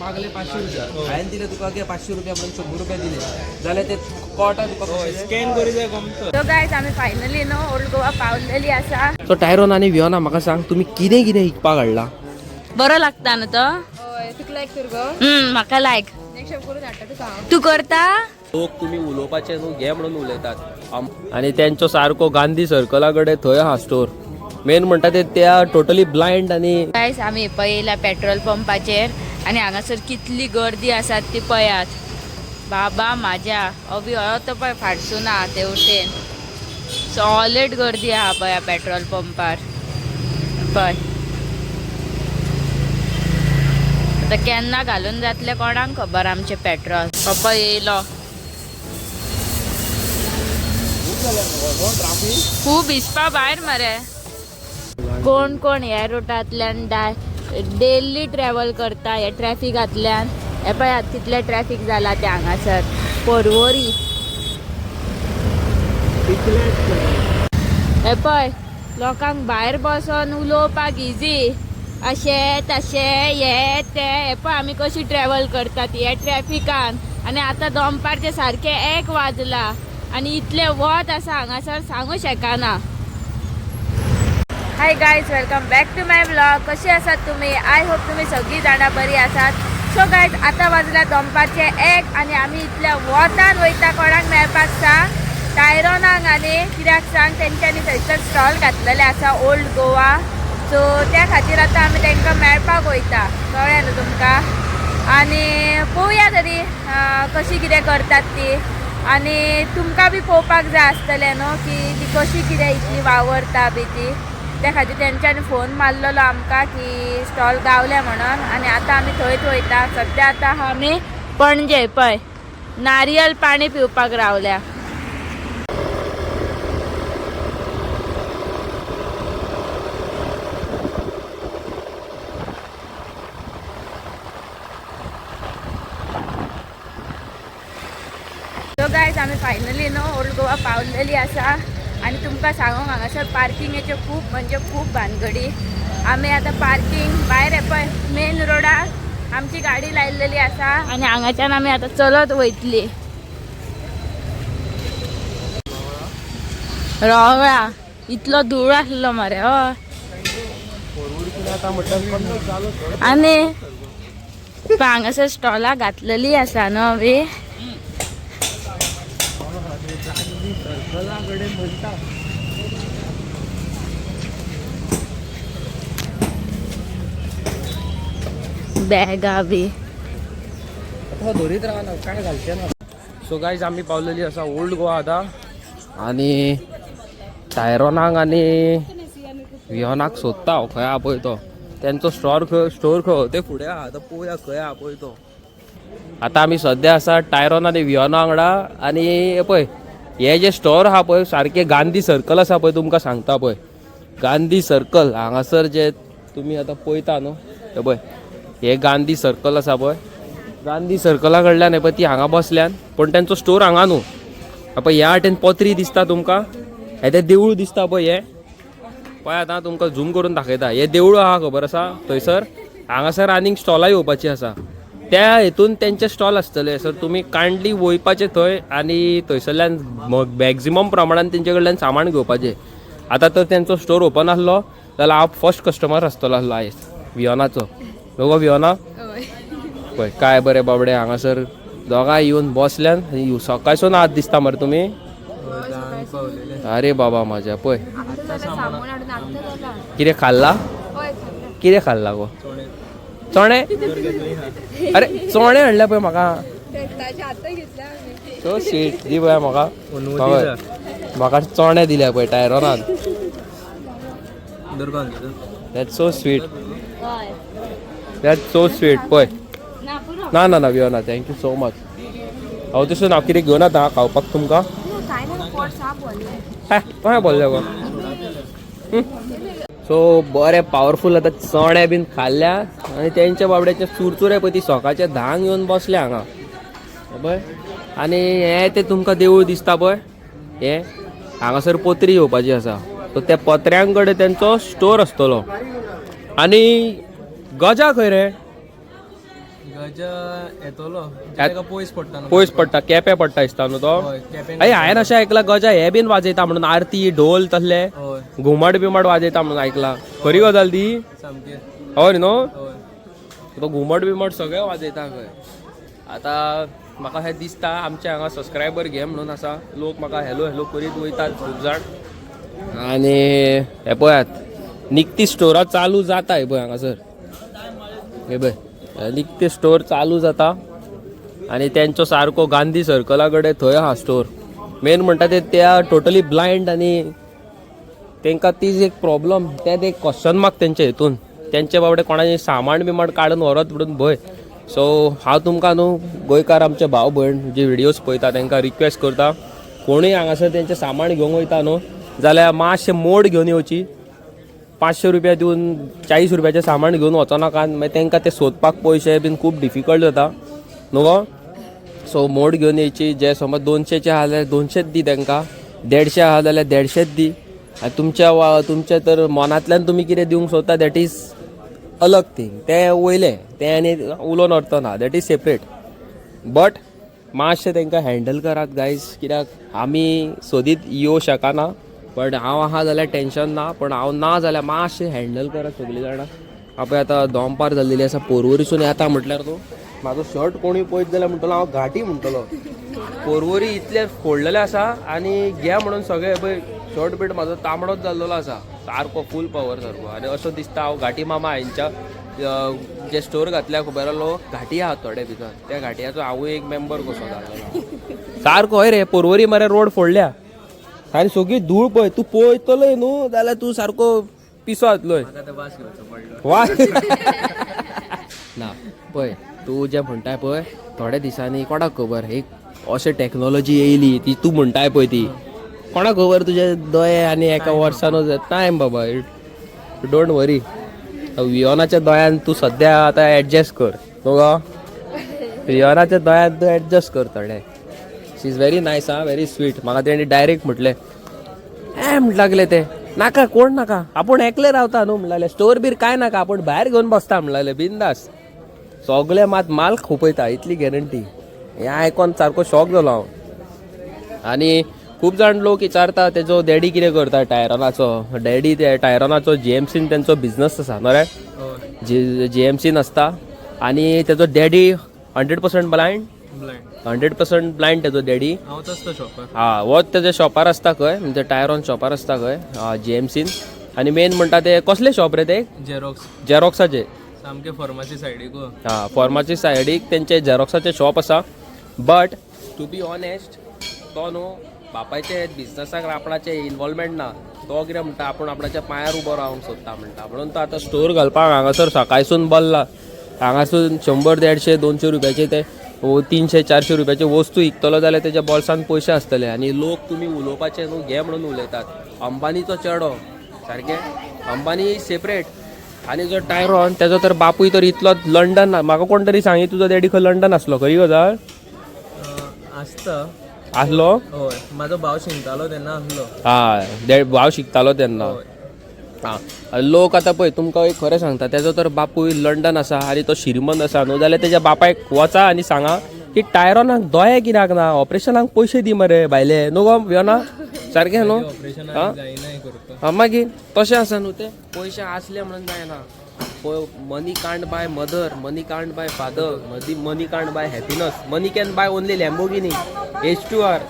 मागले 500 रुपया हांवें दिले तुका घे 500 रुपया म्हणून 100 रुपया दिले जाल्यार ते कळटा तुका स्कॅन करी जाय गमतो. सो गायज आमी फायनली न्हू ओल्ड गोवा पावलेली आसा. सो टायरोन आनी वियोना म्हाका सांग तुमी कितें कितें विकपाक हाडला? बरो लागता न्हू तो? हय, तुका लायक तर गो. म्हाका लायक. नेक्स्ट टायम करून हाडटा तुका हांव. तूं करता? लोक तुमी उलोवपाचे न्हू घे म्हणून उलयतात. आनी तेंचो सारको गांधी सर्कला कडेन थंय आहा स्टोर. मेन म्हणटा ते त्या टोटली ब्लायंड आनी गायज आमी पळयला पेट्रोल पंपाचेर आनी हांगासर कितली गर्दी आसा ती पळयात. बाबा म्हाज्या अभी हो तो पळय फाटसून आहा तेवटेन सॉलिड गर्दी आहा पळया पेट्रोल पंपार. पळय आतां केन्ना घालून जातलें कोणाक खबर आमचें पेट्रोल. पप्पा येयलो. खूब हिसपा भायर मरे. कोण कोण ह्या रुटांतल्यान डेली ट्रॅव्हल करता ह्या ट्रॅफिकांतल्यान. हे पळयात कितलें ट्रॅफीक जाला तें हांगासर पर्वरी. हे पळय लोकांक भायर बसोन उलोवपाक इजी अशें तशें हे ते. हे पळय आमी कशी ट्रॅव्हल करतात ह्या ट्रॅफिकान. आनी आतां दनपारचें सारकें 1 वाजलां आनी इतलें वत आसा हांगासर सांगू शकना. Hi guys, welcome back to my vlog. कशी आसात तुम्ही? I hope तुम्ही सगळी जाणां बरी आसात. सो गायज आतां वाजला दनपारचे 1 आनी आमी इतल्या वतान वयता कोणाक मेळपाक सांग? टायरोनाक. आनी कित्याक सांग? तेंच्यांनी थंयसर स्टॉल घातलेले आसा ओल्ड गोवा. सो त्या खातीर आतां आमी तांकां मेळपाक वयता. कळ्ळें न्हू तुमकां? आनी पळोवया तरी कशी कितें करतात ती. आनी तुमकां बी पळोवपाक जाय आसतलें न्हू की ती कशी कितें इतली वावरता बी ती. त्या खातीर तेंच्यांनी फोन मारलेलो आमकां की स्टॉल गावले म्हणून. आनी आतां आमी थंयच वयता. सद्या आतां आमी पणजे पळय नारियल पाणी पिवपाक रावल्या. सो गायज आमी फायनली न्हू ओल्ड गोवा पावलेली आसा. आनी तुमकां सांगूंक हांगासर पार्किंगेच्यो खूब म्हणजे खूब भानगडी. आमी आतां पार्किंग भायर हे पळय मेन रोडार आमची गाडी लायलेली आसा आनी हांगाच्यान आमी आतां चलत वयतली. रोवळा इतलो धूळ आसलो मरे. हय आनी पळय हांगासर स्टॉलां घातलेली आसा न्हू बी. बॅगा बी धरीत रावना काय घालचें ना. सो गायज आमी पावलेली आसा ओल्ड गोवा आतां आनी टायरोनाक आनी वियोनाक सोदता हांव खंय आहा पळय तो. तेंचो स्टोर खंय स्टोर खंय ते फुडें आहा. आतां पळोवया खंय आहा पळय तो. आतां आमी सद्या आसा टायरोन आनी वियोना वांगडा. आनी हे पळय हे जे स्टोर आहा पळय सारकें गांधी सर्कल आसा पळय. तुमकां सांगता पळय गांधी सर्कल हांगासर जे तुमी आतां पळयता न्हू हे पळय हे गांधी सर्कल आसा पळय. गांधी सर्कला कडल्यान हे पळय ती हांगा बसल्यान पूण तेंचो स्टोर हांगा न्हू. पळय ह्या वाटेन पत्री दिसता तुमकां. हे तें देवूळ दिसता पळय. हे पळय आतां तुमकां झूम करून दाखयता. हे देवूळ आहा खबर आसा थंयसर. हांगासर आनीक स्टॉलां येवपाची आसा. त्या हेतून तेंचे स्टॉल आसतले. सर तुमी कांयडली वयपाचें थंय आनी थंयसरल्यान मॅक्झिमम प्रमाणान तेंचे कडल्यान सामान घेवपाचें. आतां तर तेंचो स्टोर ओपन आसलो जाल्यार हांव फर्स्ट कस्टमर आसतलो आसलो आयज वियोनाचो. दोगो वियोना पळय काय बरें बाबडे हांगासर दोगांय येवन बसल्यान. सकाळसून आत दिसता मरे तुमी. अरे बाबा म्हाज्या पळय सामान हाडून आतां जाला. कितें खाल्ला? हय खाल्ला. कितें खाल्ला गो? चणे. अरे चणे हाडल्या पळय म्हाका. ताजे आतां घेतल्या आमी. सो स्वीट दी पळय म्हाका. म्हाका चणे दिल्या पळय टायरोनान. That's so sweet. That's so sweet पळय. ना ना ना वियोना thank you so much. हांव तशें हांव कितें घेवन येता खावपाक तुमकां. काय ना पोट साप भरलें. कशें बोल्लें गो? सो बरें पावरफूल आतां चणे बीन खाल्ल्या आनी तेंच्या बाबड्याचे चुरचुरे पळय ती सकाळचे 10 येवन बसले हांगा पळय. आनी हें तें तुमकां देवूळ दिसता पळय. हें हांगासर पत्री येवपाची आसा. सो त्या पत्र्यां कडेन तेंचो स्टोर आसतलो. आनी गजा खंय रे? गजा येतलो ताका पयस पडटा न्हू. पयस पडटा, केपें पडटा दिसता न्हू तो. हय, केपें. अय, हांवें अशें आयकलां गजा हे बीन वाजयता म्हणून, आरती ढोल तसले. हय. घुमट बिमट वाजयता म्हणून आयकलां, खरी गजाल ती? सामकी. हय न्हू? हय. तो घुमट बिमट सगळें वाजयता खंय. आतां म्हाका हें दिसता आमच्या हांगा सबस्क्रायबर घे म्हणून आसा, लोक म्हाका हॅलो हॅलो करीत वयतात खूब जाण. आनी हे पळयात, निकती स्टोरां चालू जाता. हे पळय हांगासर, हे पळय, निकती स्टोर चालू जाता आनी तेंचो सारको गांधी सर्कला कडेन थंय आहा स्टोर. मेन म्हणटा ते त्या टोटली ब्लायंड आनी तांकां तीच एक प्रॉब्लम, तें एक क्वेश्चन मार्क तेंच्या हितून, तेंचे बाबडे कोणाचें सामान बिमान काडून व्हरत म्हणून भंय. सो हांव तुमकां न्हू गोंयकार आमचे भाव भयण जे व्हिडियोज पळयता तांकां रिक्वेस्ट करता, कोणूय हांगासर तेंचें सामान घेवंक वयता न्हू जाल्यार मातशें मोड घेवन येवची. 500 रुपया दिवन 40 रुपयाचें सामान घेवन वचनाका, मागीर तांकां तें सोदपाक पयशे बीन खूब डिफिकल्ट जाता न्हू गो. सो मोड घेवन येयची. जे समज 200चे आहा जाल्यार 200च दी तांकां, 150 आहा जाल्यार 150च दी. आनी तुमच्या वा तुमच्या तर मनांतल्यान तुमी कितें दिवंक सोदता, that is अलग थींग, तें वयलें तें आनी उलोवन अर्थ ना, that is separate. But मातशें तांकां हँडल करात गायज, कित्याक आमी सोदीत येवं शकना. बट हांव आहा जाल्यार टेंशन ना, पण हांव ना जाल्यार मातशें हँडल करात सगळीं जाणां. पळय आतां दोंपार जाल्लेली आसा, पोरवरीसून येता म्हटल्यार तूं म्हाजो शर्ट कोणूय पळयत जाल्यार म्हणटलो हांव घाटी म्हणटलो. पोरवरी इतले फोडलेले आसा आनी घे म्हणून सगळे पळय शर्ट बीट म्हाजो तांबडोच जाल्लेलो आसा सारको, फूल पावर सारको. आनी असो दिसता हांव घाटी मामा. हेंच्या जे स्टोर घातल्या खबर आसलो घाटी आहा थोडे भितर, त्या घाटयाचो हांवूय एक मेंबर कसो जाल्लो सारको. हय रे, पोरवरी मरे रोड फोडल्या आनी सगळी धूळ पळय, तूं पळयतलोय न्हू जाल्यार तूं सारको पिसो जातलोय. म्हाका आतां वास घेवचो पडलो. वा ना, पळय तूं जें म्हणटाय पळय, थोड्या दिसांनी कोणाक खबर एक अशें टॅक्नोलॉजी येयली ती तूं म्हणटाय पळय ती, कोणाक खबर तुजे दोळे आनी एका वर्सानूच टायम. बाबा, don't वरी, वियोनाच्या दोळ्यान तूं सद्या आतां एडजस्ट कर न्हू गो. वियोनाच्या दोळ्यान तूं एडजस्ट कर थोडे. She is very nice आं, व्हेरी स्वीट. म्हाका तेणी डायरेक्ट म्हटलें, ए म्हण लागले ते, नाका कोण नाका, आपूण एकले रावता न्हू म्हणलें, स्टोर बीर काय नाका, आपूण भायर घेवन बसता म्हणलें, बिंदास सगळे मात माल खोपयता इतली गॅरंटी. हें आयकोन सारको शॉक जालो हांव. आनी खूब जाण लोक विचारता तेजो डॅडी कितें करता. टायरॉनाचो डॅडी, ते टायरॉनाचो जीएमसीन तेंचो बिजनस आसा न्हू रे? हय. जी जीएमसीन आसता आनी तेजो डॅडी 100% ब्लायंड. ब्लायंड. 100% ब्लायंड तेजो डॅडी. हांवच आसता शॉपार. हा, वच तेज्या शॉपार आसता खंय, म्हणजे टायरॉन शॉपार आसता खंय जीएमसीन. आनी मेन म्हणटा ते कसले शॉप रे ते? झेरॉक्स. झेरॉक्साचे. सामके फार्मासी सायडीक. हा, फॉर्मासी सायडीक तेंचे झेरॉक्साचे शॉप आसा. बट टू बी ऑनेस्ट, तो न्हू बापायचे बिजनसाक आपणाचे इनवॉल्वमेंट ना. तो कितें म्हणटा, आपूण आपणाच्या पांयार उबो रावंक सोदता म्हणटा, म्हणून तो आतां स्टोर घालपाक हांगासर सकाळसून बसला. हांगासून 100, 150, 200 रुपयाचे ते 300, 400 रुपयाचे वस्तू विकतलो जाल्यार तेज्या बोल्सान पयशे आसतले. आनी लोक तुमी उलोवपाचे न्हू घे म्हणून उलयतात. अंबानीचो चेडो सारकें, अंबानी सेपरेट, आनी जो टायरॉन तेजो तर बापूय तर इतलो लंडन. म्हाका कोण तरी सांगी तुजो डॅडी खंय लंडन आसलो, खरी गजाल? आसता. आसलो? हय, म्हाजो भाव शिंकतालो तेन्ना आसलो. हा, भाव शिकतालो तेन्ना. हा, लोक आतां पळय तुमकां एक खरें सांगता, तेजो तर बापूय लंडन आसा आनी तो श्रीमंत आसा न्हू, जाल्यार तेज्या बापायक वचा आनी सांगा की टायरॉनाक दोळे कित्याक ना, ऑपरेशनाक पयशे दी मरे भायले, न्हू गो योना? सारकें न्हू? ऑपरेशन हा? जायना करपाक. हा, मागीर तशें आसा न्हू तें, पयशे आसले म्हणून जायना. Money can't bye mother, money can't bye father, money can't bye happiness, money can buy only Lamborghini, H2R,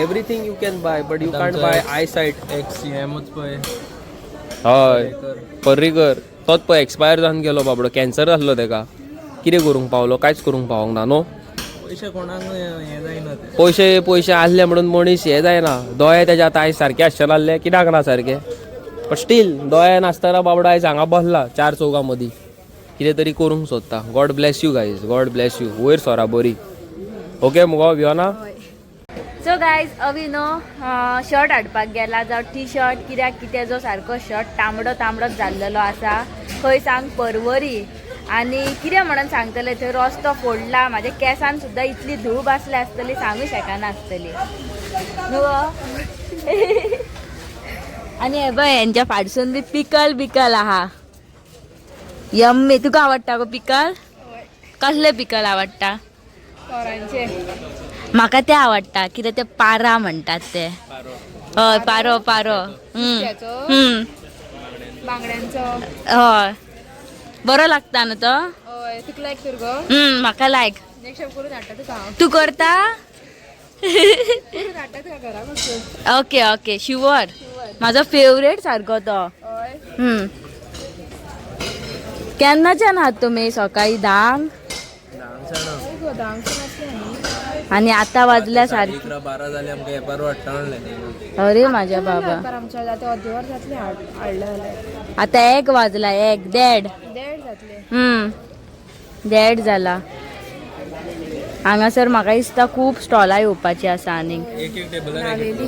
everything you can buy, but you can't buy eyesight. X सीएमूच पळय. हय. कर. पर्रीकर तोच पळय एक्सपायर जावन गेलो बाबडो, कॅन्सर आसलो तेका. कितें करूंक पावलो? कांयच करूंक पावोंक ना न्हू. पयशे कोणाक हें जायना ते. पयशे पयशे आसले म्हणून मनीस हे जायना. दोळे तेजे आतां आयज सारके आसचे नासले, कित्याक ना सारके? बट स्टील दोळे नासतना बाबडो आयज हांगा बसला चार चौगां मदीं, कितें तरी करूंक सोदता. God bless you guys, God bless you. वयर सरा बरी, ओके मुगो वियोना? सो गायज, अवी न्हू शर्ट हाडपाक गेला, जावं टी शर्ट, कित्याक की तेजो सारको शर्ट तांबडो तांबडोच जाल्लेलो आसा. खंय सांग, परवरी. आनी कितें म्हणून सांगतले, थंय रस्तो फोडला. म्हाज्या केंसान सुद्दां इतली धूळ बसल्या आसतली, सांगू शकना आसतली न्हू गो? आनी हे पळय, हेंच्या फाटसून बी पिकल बिकल आहा. यम्मी. तुका आवडटा गो पिकल? कसले पिकल आवडटा? तोरांचे. म्हाका ते आवडटा, कितें ते पारा म्हणटात ते. हय, पारो पारो. हम्म. नुस्त्याचो? हम्म. बांगड्यांचो. हय, बरो लागता न्हू तो. हय, तुका लायक तर गो. म्हाका लायक. नेक्स्ट टायम करून हाडटा तुका हांव. तूं करता? करून हाडटा तुका घरा बसून. Okay okay, sure. माझो फेवरेट सारको तो. हय. केन्नाच्यान आहात तुमी? सकाळी 10क. हय गो, 10क आसलें न्ही. आनी आतां वाजल्या सारकी 11-12 जाले आमकां येपार वाडटा म्हणलें. अरे माझ्या बाबा. पेपर आमच्या जाता, अर्दे वर जातलें हाडलें जाल्यार. आता 1 वाजला, 1 1.5. 1.5 जातलें. 1.5 जाला. हांगासर म्हाका दिसता खूब स्टॉलां येवपाची आसा आनीक. एक एक टेबलार. नावेली,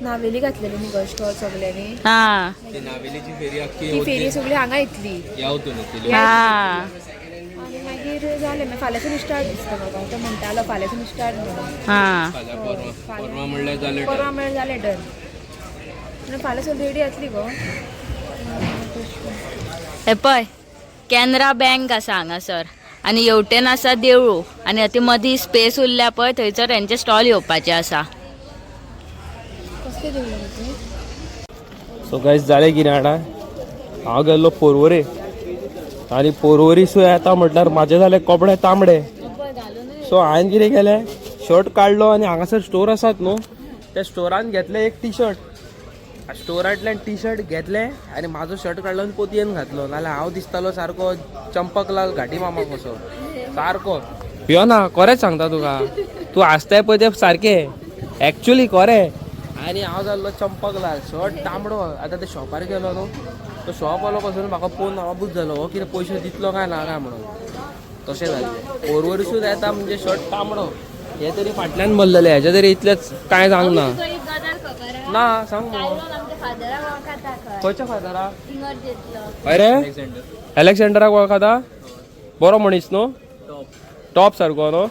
नावेली घातलेली न्ही गो स्टॉल सगल्यांनी. हा. ते नावेलीची फेरी आख्खी. ती फेरी सगळी हांगा येतली. याव तूं न्ही. हा. आनी मागीर जालें, मागीर फाल्यांसून स्टार्ट दिसता म्हाका. तो म्हणटालो फाल्यांसून स्टार्ट म्हणून. हा. फाल्यां परवां, परवां म्हणल्यार जालें. परवां मेळ जालें डन. म्हणून फाल्यांसून रेडी जातली गो. हे पळय, कॅनरा बँक आसा हांगासर आनी हेवटेन आसा देवूळ आनी आतां मदीं स्पेस उरल्या पळय, थंयसर हेंचे स्टॉल येवपाचे आसा. कसलें देवूळ तें? सो गायज, जालें कितें जाणा, हांव गेल्लो पोरवरे आनी पोरवरी सुद्दां येता म्हटल्यार म्हाजे जाले कपडे तांबडे. सो हांवें कितें केलें, शर्ट काडलो आनी हांगासर स्टोर आसात न्हू, त्या स्टोरान घेतलें एक टी शर्ट. स्टोरांतल्यान टी शर्ट घेतलें आनी म्हाजो शर्ट काडलो आनी पोतयेन घातलो. नाल्यार हांव दिसतालो सारको चंपकलाल घाटी मामा कसो सारको. यो ना, खरेंच सांगता तुका, तूं आसताय पळय ते सारकें एक्चुली खरें. आनी हांव जाल्लो चंपकलाल, शर्ट तांबडो. आतां ते शॉपार गेलो न्हू, तो शॉपवालो पासून म्हाका पळोवन अबूज जालो, हो कितें पयशे दितलो काय ना काय म्हणून. तशें जालें. पोरवरसून येता म्हणजे शर्ट तांबडो, हे तरी फाटल्यान भरलेले, हेजे तरी इतलेंच कांय जावंक ना. ना सांग मगो. खंयच्या फादरा? अरे, अलेक्झांडराक वळखता? बरो मनीस न्हू, टॉप सारको न्हू.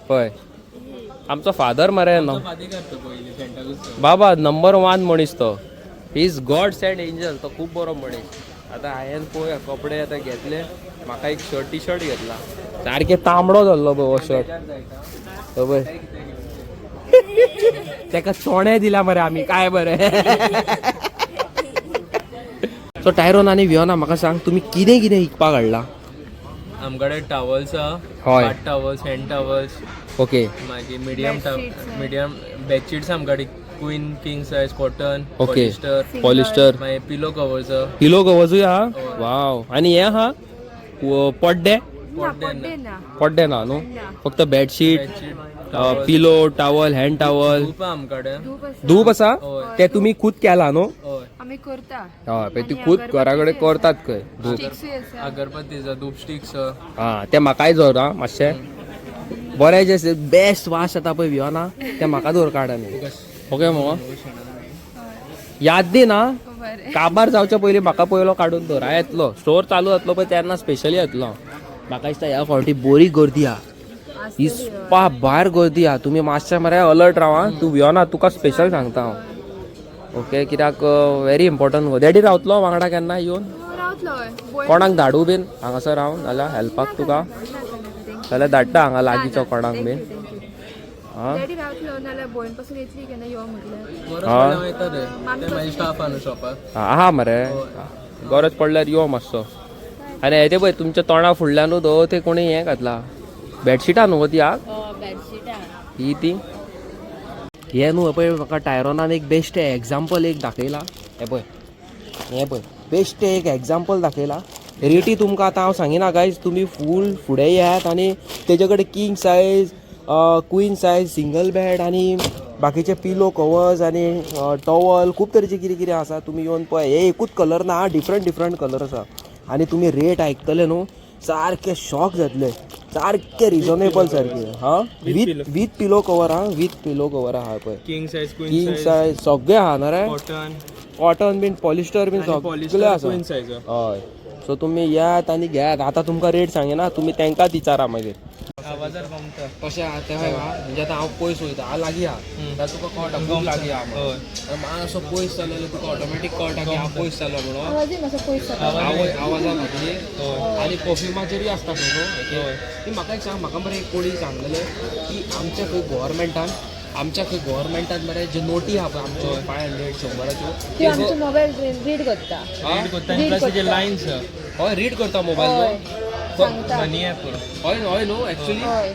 पळय, आमचो फादर मरे न्हू बाबा, नंबर 1 मनीस तो. He is God send angel. तो खूब बरो मनीस. आतां हांवें पळय कपडे आतां घेतले, म्हाका एक शर्ट, टी शर्ट घेतला, सारकें तांबडो जाल्लो पळय हो शर्ट. हो पळय, तेका चोणे दिला मरे आमी, काय बरें. सो टायरोन आनी वियोना, म्हाका सांग, तुमी कितें कितें विकपाक हाडला? आमकडे टॉवल्स आहा. हय. Hard towels, hand towels. मागीर मिडियम, मिडियम बेडशीट्स आमकडे queen, king size, cotton, polyester. Polyester. मागीर पिलो कवर्स आहा. पिलो कवर्सूय आहा, वाव. आनी हे आहा पड्डे? पड्डे ना. पड्डे ना न्हू, फक्त bedsheet. Bedsheet. Pillow, towel, hand towel. धूप आहा आमकडे. धूप आसा. धूप आसा. हय. ते तुमी खूद केला न्हू? हय. आमी करता. हय, पळय, ती खूद घरा कडेन करतात खंय धूप. स्टिक्सूय आसा. अगरबत्ती आसा, धूप स्टिक्स आहा. हा, ते म्हाकाय दवर. हा, मातशें बरें, जे बेस्ट वास येता पळय वियोना, ते म्हाका दवर काड. आनी ओके मगो, याद दी ना. बरें. काबार जावच्या पयलीं म्हाका पयलो काडून दवर. हांव येतलो, स्टोर चालू जातलो पळय तेन्ना स्पेशली येतलो. म्हाका दिसता ह्या फावटी बरी गर्दी आहा, हिसपा भायर गर्दी आहा. तुमी मातशें मरे अलर्ट राव. तूं वियोना, तुका स्पेशल सांगता हांव, ओके? कित्याक व्हेरी इम्पॉर्टंट गो. डॅडी रावतलो वांगडा केन्ना येवन? रावतलो बोय. कोणाक धाडू बीन हांगासर हांव नाल्यार हेल्पाक तुका? जाल्यार धाडटा हांगा लागींचो कोणाक बीन. आं. डॅडी रावतलो, नाल्यार भयण पासून येतली केन्ना यो म्हटल्यार. गरज पडल्यार वयता रे ते, मागीर स्टाफ आहा न्हू शॉपार. आहा मरे, गरज पडल्यार यो मातसो. आनी हें तें पळय, तुमच्या तोंडा फुडल्यानूच हो ते कोणी हें घातला, बेडशिटां न्हू गो ती आग. बेडशीटां. ही ती हे न्हू पळय, म्हाका टायरोनान एक बेस्ट एग्जाम्पल एक दाखयला. हें पळय, हें पळय, बेस्ट एक एग्जाम्पल दाखयला. रेटी तुमकां आतां हांव सांगिना गायज, तुमी फूल फुडें येयात. आनी तेजे कडेन king size, queen size, single bed आनी बाकीचे पिलो कवर्स आनी टॉवल, खूब तरेचे कितें कितें आसा. तुमी येवन पळय. हे एकूच कलर ना, डिफरंट डिफरंट कलर आसा. आनी तुमी रेट आयकतले न्हू, सारके शॉक जातले, सारके रिजनेबल सारके. हा, विथ विथ पिलो कवर आहा, विथ पिलो कवर आहा पळय. King size, queen. King size सगळे आहा न्हू रे? कॉटन. कॉटन बीन, पॉलिस्टर बीन सगळे पॉलिस्टर. आसा. Queen size. हय, सो तुमी येयात आनी घेयात. आतां तुमकां रेट सांगिना, तुमी तांकांच विचारा मागीर. आवाजार गमता. तशें आहा तें हय आहा. म्हणजे आतां हांव पयस वयता, हांव लागीं आहा जाल्यार तुका कळटा खूब लागीं आहा म्हणून. हय. मातसो पयस जालो जाल्यार तुका ऑटोमॅटीक कळटा की हांव पयस जालो म्हणून. आवाजूय मातसो पयस जाता. आवाजा खातीर. हय. आनी परफ्युमाचेरूय आसता खंय न्हू. हय. ती म्हाका एक सांग, म्हाका मरे एक कोणी सांगलेलें की आमच्या खंय गोवोरमेंटान, आमच्या खंय गोवोरमेंटान मरे ज्यो नोटी आहा पळय आमच्यो 500 100च्यो, ती आमचो मोबायल रीड करता. रीड करता आनी प्लस तेजे लायन्स. हय, रीड करता मोबायल. हय, सांगता. Money app. हय हय न्हू एक्चुली. हय.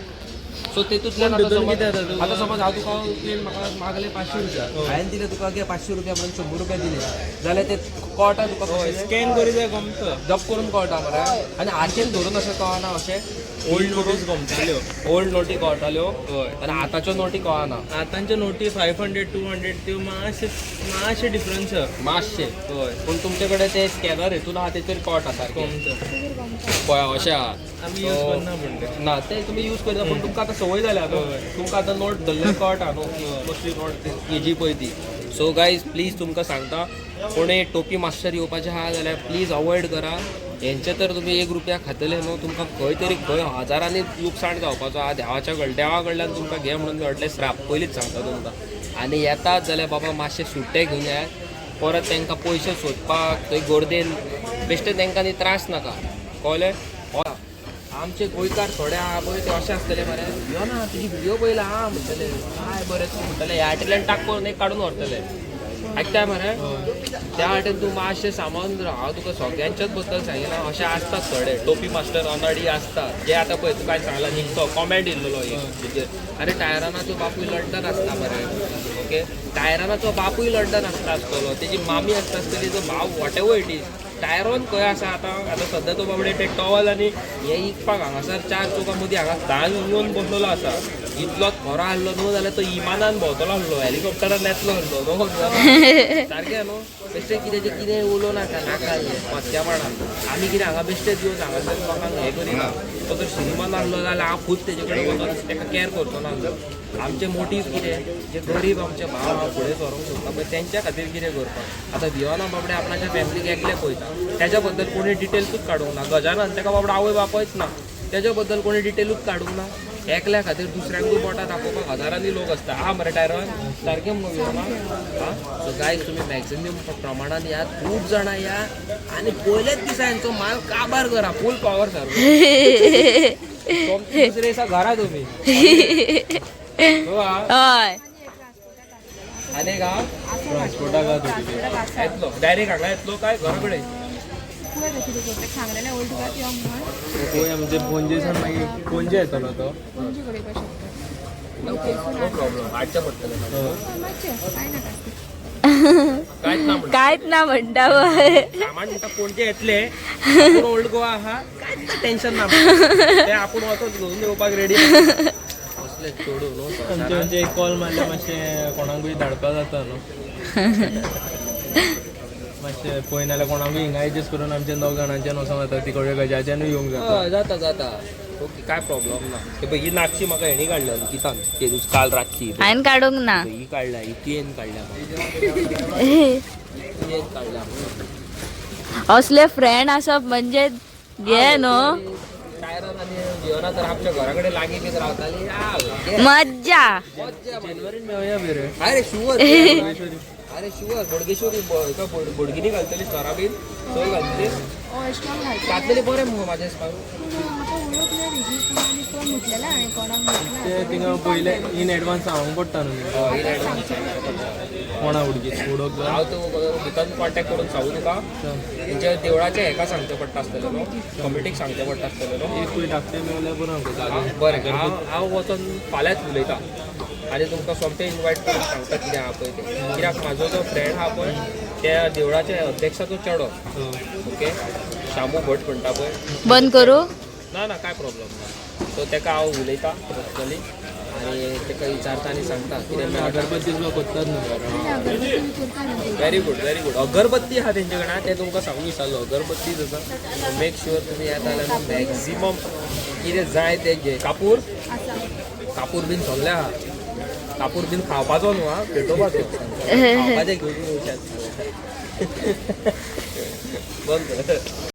सो तेतूंतल्यान पूण आतां तितून समज कितें जाता तुका? आतां समज हांव तुका, तुवें म्हाका मागले 500 रुपया, हांवें दिले तुका, घे 500 रुपया म्हणून 100 रुपया दिले जाल्यार ते कळटा तुका कशें? स्कॅन करी जाय, गमता. जप करून कळटा मरे. आनी आरशेन धरून अशें कळना अशें? Old notice गमताल्यो. ओल्ड नोटी कळटाल्यो. हय. आनी आतांच्यो नोटी कळना. आतांच्यो नोटी 500 200 त्यो मातशे मातशे डिफरन्स आहा. मातशें. हय. पूण तुमचे कडेन ते स्कॅनर हितून आहा, तेचेर कळटा सारकें. गमता. पळय अशें आहा. आमी यूज करना पूण ते. ना, ते तुमी यूज करता, पूण तुमकां आतां संवय जाल्या न्हू. तुमकां आतां नोट धरल्यार कळटा न्हू कसली नोट हेजी पळय ती. सो गायज प्लीज तुमकां सांगता, कोणें टोपी मास्टर येवपाचें आहा जाल्यार प्लीज अवॉयड करा हेंचे. तर तुमी 1 रुपया खातले न्हू, तुमकां खंय तरी खंय हजारांनी लुकसाण जावपाचो आहा. देवाच्या कड देवा कडल्यान तुमकां घे म्हणून मेळटलें श्राप, पयलींच सांगता तुमकां. आनी येतात जाल्यार बाबा मातशे सुट्टे घेवन येयात. परत तांकां पयशे सोदपाक थंय गर्देन बेश्टे तांकां न्ही त्रास नाका, कळ्ळें? हय, आमचे गोंयकार थोडे आहा पळय, ते अशें आसतले मरे, यो ना तुजी व्हिडियो पयला आहा म्हणटले, काय बरें तूं म्हणटले, ह्या वाटेंतल्यान टाक करून एक काडून व्हरतले, आयकताय मरे? त्या वाटेन तूं मातशें सांबाळून राव. हांव तुका सगळ्यांच्याच बद्दल सांगिना, अशें आसतात थोडे टोपी मास्टर अनाडी आसतात जे आतां पळय तुका हांवें सांगलां निकतो कॉमेंट येयल्लो एक तेजेर, आरे टायरानाचो बापूय लंडन आसता मरे. ओके, टायरानाचो बापूय लंडन आसता आसतलो, तेजी मामी आसता आसतली, तो भाव, what ever it is. Tyrone खंय आसा आतां? आतां सद्या तो बाबडे ते टॉवल आनी हे इकपाक हांगासर चार चौका मदीं हांगा धान येवन बसलेलो आसा. इतलो खरो आहलो न्हू जाल्यार तो इमानान भोंवतलो आहलो, हेलिकॉप्टरान येतलो आहलो न्हू, सारकें न्हू? बेश्टें कित्याचें कितें उलोवं नाका नाका मस्त्यापणान. आमी कितें हांगा बेश्टेच येवन हांगासर लोकांक हें करिना. तो जर श्रीमंत आहलो जाल्यार हांव खूब तेजे कडेन वचोन ताका कॅर करचो ना आहलो. आमचे मोटीव कितें, जे गरीब आमचे भाव आहा फुडें सरोंक सोदता पळय तेंच्या खातीर कितें करपाक. आतां भियोना बाबडे आपणाच्या फॅमिलीक एकलें पळयता, तेज्या बद्दल कोणी डिटेल्सूच काडूंक ना. गजानन ताका बाबडो आवय बापायच ना, तेज्या बद्दल कोणी डिटेलूच काडूंक ना. एकल्या खातीर दुसऱ्यांकूय बोटां दाखोवपाक हजारांनी लोक आसता आहा मरे टायरन, सारकें मगो भियोना? आं, सो गायज तुमी मॅक्झिमम प्रमाणान या, खूब जाणां या आनी पयलेच दिसा हेंचो माल काबार करा, फूल पावर सारको. दुसरे दिसा घरा तुमी हो हा. हय. आनी एक हा. ट्रान्सपोर्टाक आहा. येतलो डायरेक्ट हांगा येतलो काय घरा कडेन? पळय कितें करता, सांगलेलें ओल्ड गोवा यो म्हणून. पळोवया, म्हणजे पणजेसान मागीर पणजे येतलो तो. पणजे कडेन येवपाक शकता. नो प्रॉब्लम, हाडचें पडटलें. मातशें कांय नाका. कांयच ना म्हणटा. कांयच ना म्हणटा पळय. सामान म्हणटा पणजे येतले, आपूण ओल्ड गोवा आहा, कांयच टेन्शन ना म्हणटा. ते आपूण वचोन घेवन येवपाक रेडी असले चेडूं न्हू आमचे संवसारांत. म्हणजे एक कॉल मारल्यार मातशें कोणाकूय धाडपाक जाता न्हू मातशें पळय, नाल्यार कोणाकूय हिंगा एडजस्ट करून आमच्या दोग जाणांच्यान वचोंक जाता, तिकडे गजाच्यानूय येवंक जाता. हय, जाता जाता, ओके, काय प्रॉब्लम ना. हे पळय ही नाचची म्हाका हेणी काडल्या अंकितान ते दीस काल रातची. हांवें काडूंक ना. ही काडल्या, ही तुयेन काडल्या म्हाका. तुयेन काडल्या. असले फ्रेंड आसप म्हणजे घे न्हू. टायरन आनी जिवना तर आमच्या घरा कडेन लागीं बीन रावताली. आ, घे. मज्जा. मज्जा. जनवरीन मेळया बी रे. अरे शुअर, अरे शुअर, बोडगेश्वरी हेका बोडगिनी घालतली, स्टोरा बीन थंय घालतली. हय, स्टॉल घालता. घातलेली बरें मुगो म्हाज्या हिसपान. पूण म्हाका वळख ना तेजी, पूण आनी कोण म्हटलेलें हांवें कोणाक ते म्हटलें. थिंगा पयले इन एडवान्स सांगूंक पडटा न्हू. In advance. कोणा उडकी उडोवंक जाय. हांव तूं भितर कॉन्टेक्ट करून सांगू तुका. तेंच्या देवळाच्या हेका सांगचें पडटा आसतलें न्हू, कमिटीक सांगचें पडटा आसतलें न्हू. एक पळय धाकटें मेळल्यार पुरो आमकां जागो. बरें, हांव हांव वचोन फाल्यांच उलयता आनी तुमकां सोमतें इनवायट करून सांगता कितें आहा पळय तें. कित्याक म्हाजो जो फ्रेंड आहा पळय त्या देवळाच्या अध्यक्षाचो चेडो, ओके, शामू भट म्हणटा पळय. बंद करू? ना ना, काय प्रॉब्लम ना. सो तेका हांव उलयता पर्सनली आनी तेका विचारता आनी सांगता कितें मेळटा. अगरबत्ती सुद्दां करतात न्हू घरा. अगरबत्ती बी करता न्हू. Very good, very good. अगरबत्ती आहा तेंचे कडेन, तें तुमकां सांगूंक विसरलो. अगरबत्तीच आसा. मेक शुअर तुमी येता जाल्यार मॅक्झिमम कितें जाय तें घे. कापूर आसा. कापूर बीन सगळें आहा. कापूर बीन खावपाचो न्हू आं, पेटोवपाचो. खावपाचें घेवन येवच्यात. बंद कर.